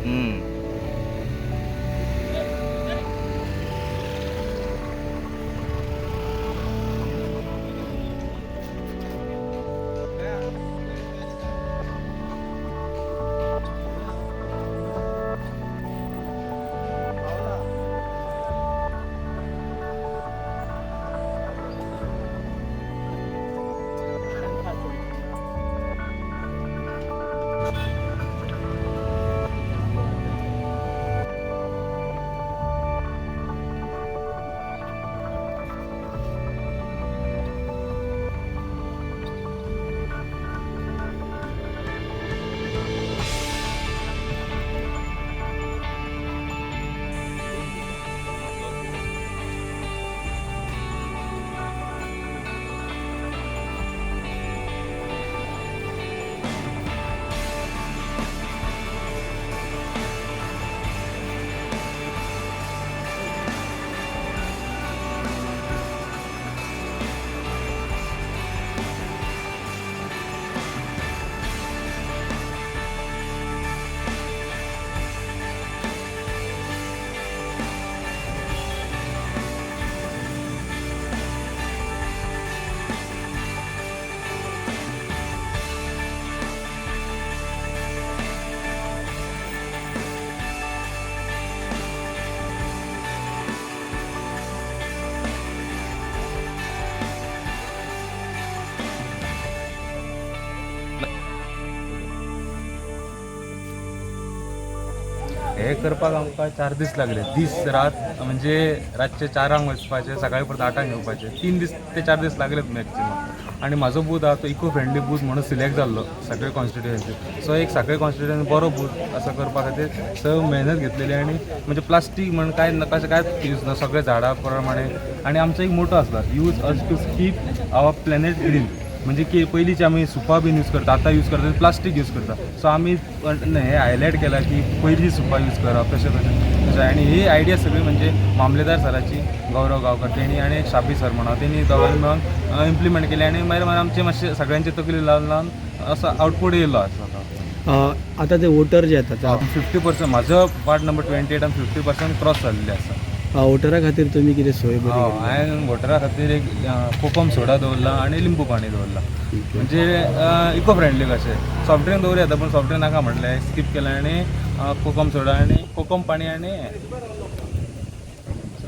हे करपाक आमकां 4 दीस लागले. दीस रात, म्हणजे रातचे 4 वचपाचें, सकाळी परत 8 येवपाचें. 3 दीस ते 4 दीस लागलेत मॅक्सिमम. आनी म्हाजो बूथ आहा तो इको फ्रेंडली बूथ म्हणून सिलेक्ट जाल्लो सगळे कॉन्स्टिट्युएन्सी. सो एक सगळे कॉन्स्टिट्युएन्सी बरो बूथ असो करपा खातीर सगळं मेहनत घेतलेली. आनी म्हणजे प्लास्टीक म्हण काय कशें कांयच यूज ना, सगळे झाडां प्रमाणे. आनी आमचो एक मोटो आसला, "Use us to keep our planet green". म्हणजे की पयलींचे आमी सुपां बीन यूज करता, आतां यूज करता प्लास्टीक यूज करता. सो आमी हे हायलायट केला की पयलीं सुपां यूज करप, तशें तशें तशें. आनी ही आयडिया सगळी म्हणजे मामलेदार सराची, गौरव गांवकर तेणी आनी एक शाबी सर म्हणून, तेणी दोगांनी मेळून इम्प्लिमेंट केली. आनी मागीर मागीर आमचे मातशे सगळ्यांची तकली लावन लावन असो आउटपूट येयलो आसा तो. आतां ते वोटर जे येतात, 50%, म्हाजो वार्ड नंबर 28 आनी 50% क्रॉस जाल्ले आसा. वोटरा खातीर तुमी कितें सोय बरी केल्ली? हांवें वोटरा खातीर एक कोकम सोडा दवरला आनी लिंबू पाणी दवरला. म्हणजे इको फ्रेंडली कशें. सॉफ्ट ड्रिंक दवरूं येता, पूण सॉफ्ट ड्रिंक नाका म्हटलें, स्कीप केलें आनी कोकम सोडा आनी कोकम पाणी आनी